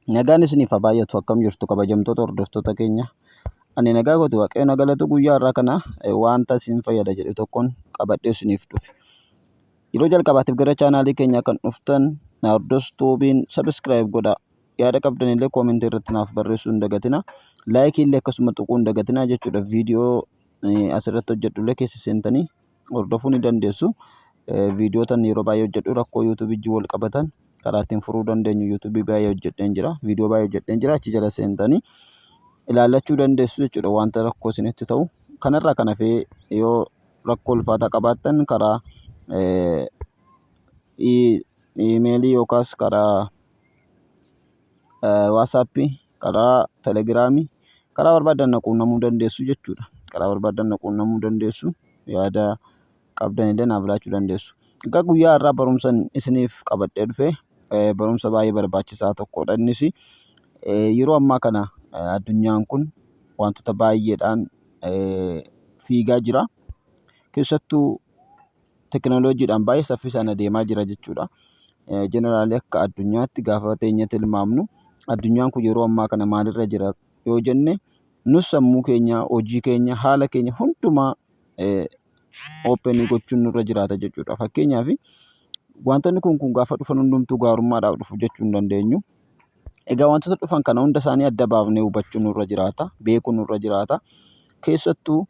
Nagaan isiniif haa baay'atu. Akkam jirtu, kabajamtoota hordoftoota keenya? Ani nagaa kooti, Waaqayyo na galatu. Guyyaa har'aa kana wanta isin fayyada jedhe tokkoon qabadhee isiniif dhufe. Yeroo jalqabaatiif gara chaanaalii keenyaa kan dhuftan, Naardos Tuubiin subscribe godhaa. Yaada qabdan illee koomentii irratti naaf barreessuu hin dagatina. Laayikii illee akkasuma tuquu hin dagatina jechuudha. Viidiyoo asirratti hojjedhu illee keessa seentanii hordofuu ni dandeessu. Viidiyootan yeroo baay'ee hojjedhu rakkoo yuutuubii wajjin wal qabatan karaa ittiin furuu dandeenyu yuutuubii baay'ee hojjedheen jira. Viidiyoo baay'ee hojjedheen jira. Achi jala seentanii ilaallachuu dandeessu jechuudha, wanta rakkoo isinitti ta'u. Kanarraa kan hafee yoo rakkoo ulfaataa qabaattan karaa iimeelii yookaas karaa waasaappii, karaa telegiraamii, karaa barbaadan na quunnamuu dandeessu jechuudha. Karaa barbaadan na quunnamuu dandeessu. Yaada qabdan illee naaf laachuu dandeessu. Egaa guyyaa har'aa barumsan isiniif qabadhee dhufe barumsa baay'ee barbaachisaa tokkodha. Innis yeroo ammaa kana addunyaan kun wantoota baay'eedhaan fiigaa jira. Keessattuu teknooloojiidhaan baay'ee saffisaan adeemaa jira jechuudha. Jeneraalii akka addunyaatti gaafa teenyee tilmaamnu, addunyaan kun yeroo ammaa kana maalirra jira yoo jenne, nus sammuu keenya, hojii keenya, haala keenya hundumaa open gochuun nurra jiraata jechuudha. Fakkeenyaaf, wantoonni kun gaafa dhufan hundumtuu gaarummaadhaaf dhufu jechuu hin dandeenyu. Egaa wantoota dhufan kana hunda isaanii adda baafnee hubachuun nurra jiraata, beekuun nurra jiraata. Keessattuu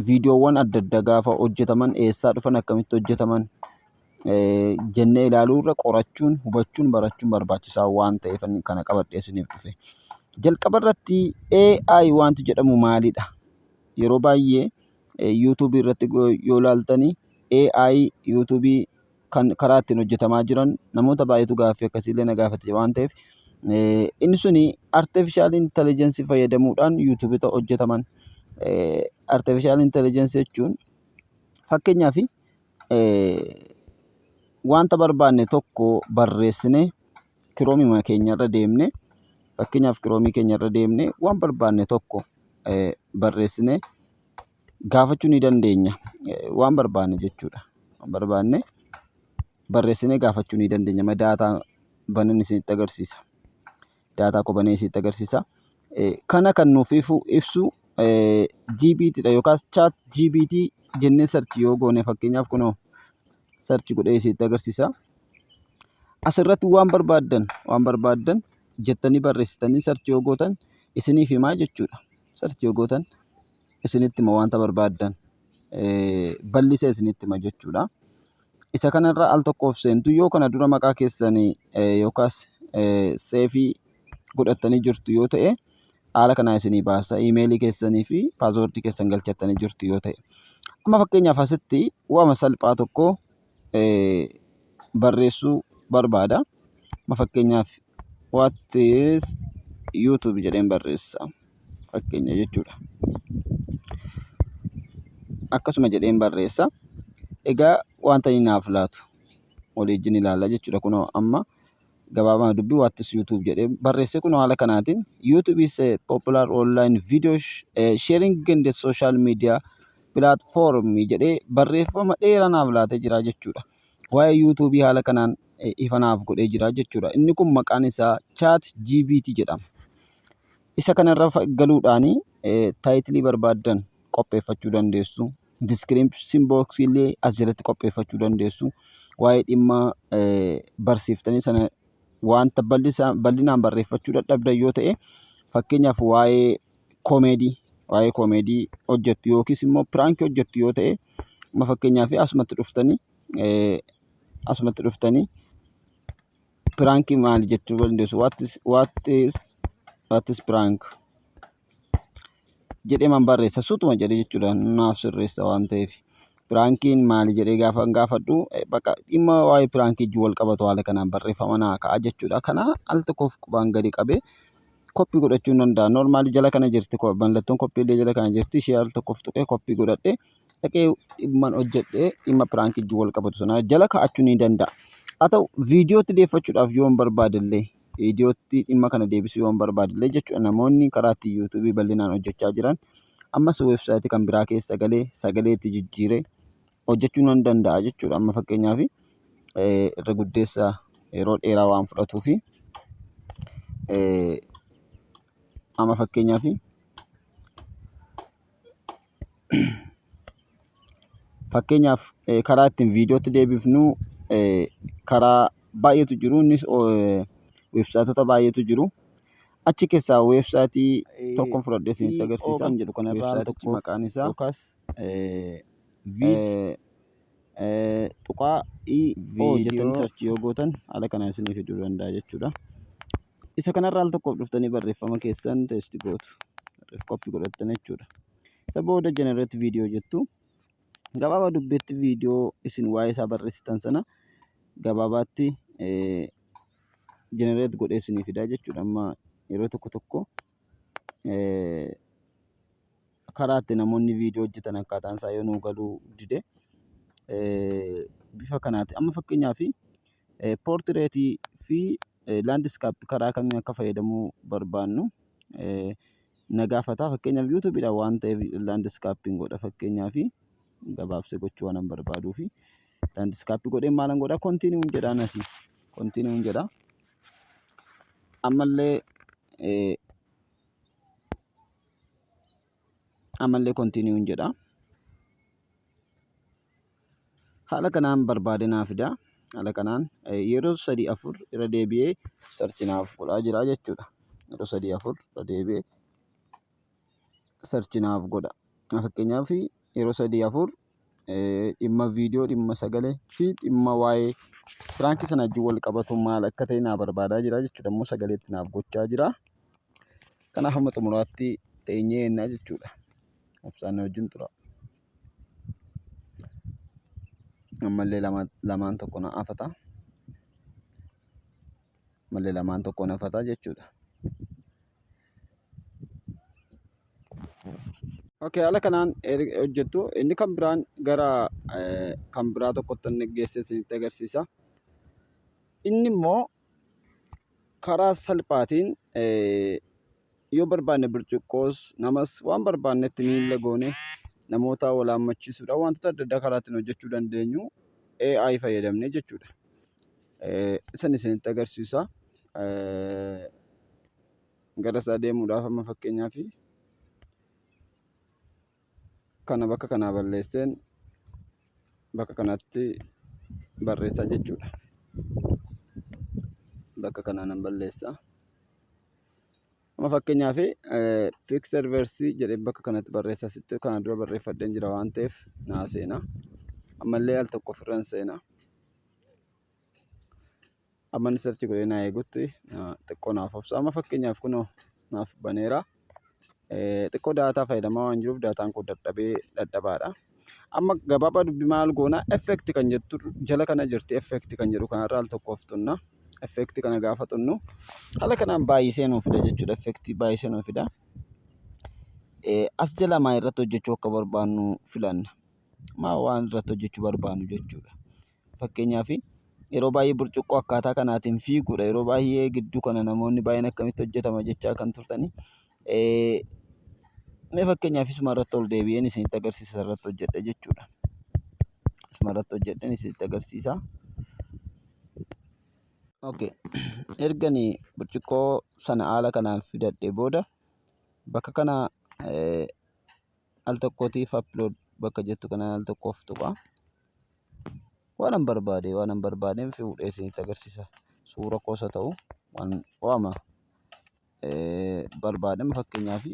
viidiyoowwan adda addaa gaafa hojjetaman eessaa dhufan, akkamitti hojjetaman jennee ilaaluu irra qorachuun, hubachuun, barachuun barbaachisaa waan ta'eef kana qabadhee isiniif dhufe. Jalqaba irratti AI wanti jedhamu maalidha? Yeroo baay'ee YouTube irratti yoo ilaaltanii, AI YouTube kan karaa ittiin hojjetamaa jiran namoota baay'eetu gaaffii akkasiillee na gaafate waan ta'eef, inni suni artificial intelligence fayyadamuudhaan YouTube hojjetaman. Artificial intelligence jechuun, fakkeenyaaf, wanta barbaanne tokko barreessinee Kiroomii keenyarra deemne, fakkeenyaaf Kiroomii keenyarra deemne, waan barbaanne tokko barreessinee gaafachuu ni dandeenya. Waan barbaanne jechuudha. Waan barbaanne barreessinee gaafachuu ni dandeenya. Ma daataa banan isinitti agarsiisa. Daataa koo banee isinitti agarsiisa. Kana kan nuuf ibsu GPT dha yookaas Chat GPT jennee search yoo goone, fakkeenyaaf kunoo search godhee isinitti agarsiisa. Asirratti waan barbaaddan jettanii barreessitanii search yoo gootan isiniif himaa jechuudha. Search yoo gootan isinitti hima, wanta barbaaddan bal'isee isinitti hima jechuudha. Isa kanarra al tokkoof seentu. Yoo kana dura maqaa keessanii yookaas save godhattanii jirtu yoo ta'e, haala kanaa isinii baasa. Iimeelii keessanii fi paaswoordii keessan galchattanii jirtu yoo ta'e. Amma fakkeenyaaf asitti waama salphaa tokko barreessuu barbaada. Amma fakkeenyaaf "What is YouTube?" jedheen barreessa. Fakkeenya jechuudha. Akkasuma jedheen barreessa. Egaa wanta inni naaf laatu walii wajjin ilaalla jechuudha. Kunoo amma gabaabaa dubbii "What is YouTube?" jedhee barreesse. Kunoo haala kanaatiin "YouTube is a popular online video sharing and social media platform" jedhee barreeffama dheeraa naaf laatee jira jechuudha. Waa'ee YouTube haala kanaan ifa naaf godhee jira jechuudha. Inni kun maqaan isaa Chat GPT jedhama. Isa kanarra galuudhaan title barbaaddan qopheeffachuu dandeessu. Description box illee as jalatti qopheeffachuu dandeessu. Waa'ee dhimma barsiiftanii sana wanta bal'inaan barreeffachuu dadhabdan yoo ta'e, fakkeenyaaf waa'ee komeedii hojjettu yookiis immoo piraankii hojjettu yoo ta'e, amma fakkeenyaaf asumatti dhuftanii piraankii maali jechuu dandeessu. What is prank" jedhee man barreessa, sutuma jedhee jechuudha, naaf sirreessa waan ta'eef. Piraankiin maali jedhee gaafa gaafadhu, bakka dhimma waa'ee piraankii wajjin wal qabatu haala kanaan barreeffama naa ka'a jechuudha. Kana al tokkoof qubaan gadi qabee copy godhachuu hin danda'a. Normally jala kana jirti, mallattoon copy illee jala kana jirti. Ishee al tokkoof tuqee copy godhadhee dhaqee dhimman hojjedhee dhimma piraankii wajjin wal qabatu sana jala kaa'achuu ni danda'a. Haa ta'u, viidiyootti deeffachuudhaaf yoo hin barbaadillee, viidiyootti dhimma kana deebisuu yoo hin barbaadillee jechuudha, namoonni karaa ittiin yuutuubii bal'inaan hojjechaa jiran ammas weebsaayitii kan biraa keessa galee sagalee itti jijjiiree hojjechuu nan danda'a jechuudha. Amma fakkeenyaaf irra guddeessa yeroo dheeraa waan fudhatuu fi Amma fakkeenyaaf fakkeenyaaf karaa ittiin viidiyootti deebifnu karaa baay'eetu jiru. Innis weebsaayitoota baay'eetu jiru. Achi keessaa weebsaayitii tokkon fudhadhee isinitti agarsiisa. kan jedhu kanarraa al Weebsaayitichi tokkoof maqaan isaa yookaas vid tuqaa io jettanii viidiyoo search yoo gootan haala kanaan isinii fiduu danda'a jechuudha. Isa kanarraa al tokkoof dhuftanii barreeffama keessan test gootu. Copy godhattan jechuudha. Isa booda generate video jettu. Gabaabaa dubbiitti viidiyoo isin waa'ee isaa barreessitan sana gabaabaatti generate godhee isinii fidaa jechuudha. Amma yeroo tokko tokko karaa itti namoonni viidiyoo hojjetan akkaataan isaa yoo nuu galuu dide bifa kanaati. Amma fakkeenyaaf poortireetii fi laandiskaappii karaa kamiin akka fayyadamuu barbaannu na gaafata. Fakkeenyaaf yuutuubiidhaan waan ta'eef laandiskaappiin godha. Fakkeenyaaf gabaabsee gochuu waan barbaaduuf laandiskaappii godhee maalan godha? Kontiiniyuun jedhaan asii. Kontiiniyuun jedha. Ammallee ammallee kontiiniyuun jedha. Haala kanaan barbaade naa fida. Haala kanaan yeroo 3 4 irra deebi'ee search naaf godhaa jira jechuudha. Yeroo 3 4 irra deebi'ee search naaf godha. Fakkeenyaaf yeroo 3 4 dhimma viidiyoo, dhimma sagalee fi dhimma waa'ee piraankii sana wajjin wal qabatu maal akka ta'e naa barbaadaa jira jechuudha. Immoo sagaleetti naaf gochaa jira. Kanaaf hamma xumuraatti teenyee ennaa jechuudha. Obsaan na wajjin tura. Ammallee lamaan tokko na afata. Ammallee lamaan tokko na afata jechuudha. Okay, haala kanaan hojjettu. Inni kan biraan gara kan biraa tokkotti inni geessee isinitti agarsiisa. Inni immoo karaa salphaatiin yoo barbaanne burcuqqoos namas waan barbaannetti miilla goone namoota wal haammachiisuudhaan wantoota adda addaa karaa ittiin hojjechuu dandeenyu AI fayyadamnee jechuudha. Isan isinitti agarsiisa. Gara isaa deemuudhaaf amma fakkeenyaaf kana bakka kanaa balleesseen bakka kanatti barreessaa jechuudha. Bakka kanaa nan balleessa. Amma fakkeenyaaf Pixelverse jedhee bakka kanatti barreessaa sitti kana dura barreeffadheen jira waan ta'eef naa seena. Ammallee al tokko ofirran seena. Amma inni search godhee naa eegutti xiqqoo naaf obsa. Amma fakkeenyaaf kunoo naaf baneera. Xiqqoo daataa fayyadamaa waan jiruuf daataan koo dadhabee dadhabaadha. Amma gabaabaa dubbi maal goona effect kan jettu jala kana jirti effect kan jedhu kanarra al tokkoof tunna. Effect kana gaafa tunnu haala kanaan baay'isee nuuf fida jechuudha. Effect baay'isee nuuf fida. As jala maa irratti hojjechuu akka barbaannu filanna. Maa waan irratti hojjechuu barbaannu jechuudha. Fakkeenyaaf yeroo baay'ee burcuqqoo akkaataa kanaatiin fiiguudha. Yeroo baay'ee gidduu kana namoonni baay'een akkamitti hojjetama jechaa kan turtani. Mee fakkeenyaaf isuma irratti ol deebi'een isinitti agarsiisa irratti hojjedhe jechuudha. Isuma irratti hojjedheen isinitti agarsiisa. Okay. Ergani burcuqqoo sana haala kanaan fidadhee booda bakka kana al tokkootiif upload bakka jettu kana al tokkoof tuqa. Waan an barbaade waan an barbaadeen fuudhee isinitti agarsiisa. Suura koos haa ta'u waan waama barbaadame fakkeenyaaf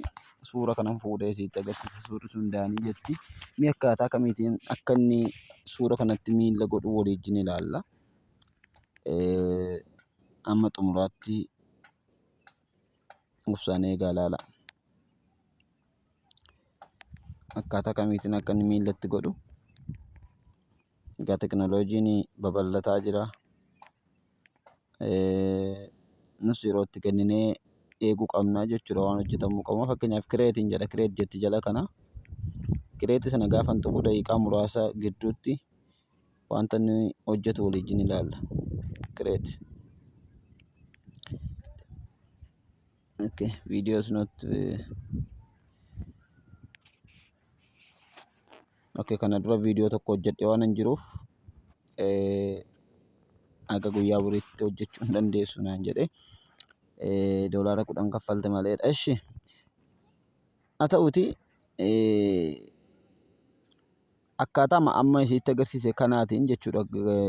suura kanan fuudhee isinitti agarsiisa. Suurri sun Daanii jetti. Mee akkaataa kamiitiin akka inni suura kanatti miilla godhu walii wajjin ilaalla. Amma xumuraatti obsaan eegaa ilaala. Akkaataa kamiitiin akka inni miillatti godhu. Egaa teknooloojiin babal'ataa jira. Nus yeroo itti kenninee eeguu qabna jechuudha waan hojjetamuu qabu. Fakkeenyaaf kireetiin jedha kireet jetti jala kana. Kireetii sana gaafa tuqu daqiiqaa muraasa gidduutti wanta inni hojjetu walii wajjin ilaalla. Kireet. Okay, video is not okay, kana dura viidiyoo tokko hojjedhe waan hin jiruuf haga guyyaa boriitti hojjechuu hin dandeessu naan jedhe. Doolaara 10 kaffalte maleedha. Eshi haa ta'uuti, akkaataa amma isitti agarsiise kanaatiin jechuudha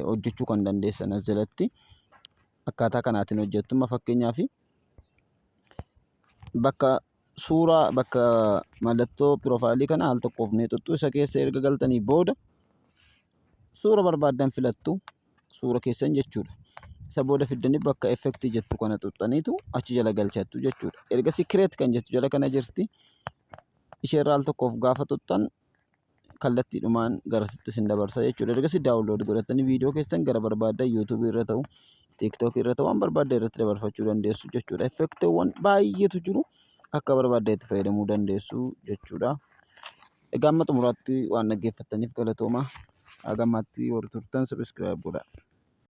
hojjechuu kan dandeessan. As jalatti akkaataa kanaatiin hojjettu. Amma fakkeenyaaf bakka suuraa, bakka mallattoo piroofaayilii kana al tokkoof ni xuxxu. Isa keessa erga galtanii booda suura barbaaddan filattu, suura keessan jechuudha. Isa booda fiddanii bakka effektii jettu kana xuxxaniitu achi jala galchattu jechuudha. Ergasii create kan jettu jala kana jirti. Isheerraa al tokkoof gaafa xuxxan kallattiidhumaan garasitti isin dabarsa jechuudha. Ergasii download godhatanii viidiyoo keessan gara barbaaddan, YouTubeii irra ta'u, TikTokii irra ta'u, waan barbaaddan irratti dabarfachuu dandeessu jechuudha. Effektiiwwan baay'eetu jiru, akka barbaaddan itti fayyadamuu dandeessu jechuudha. Egaa amma xumuraatti waan dhaggeeffattaniif galatooma. Haga ammaatti warri turtan subscribe godhaa.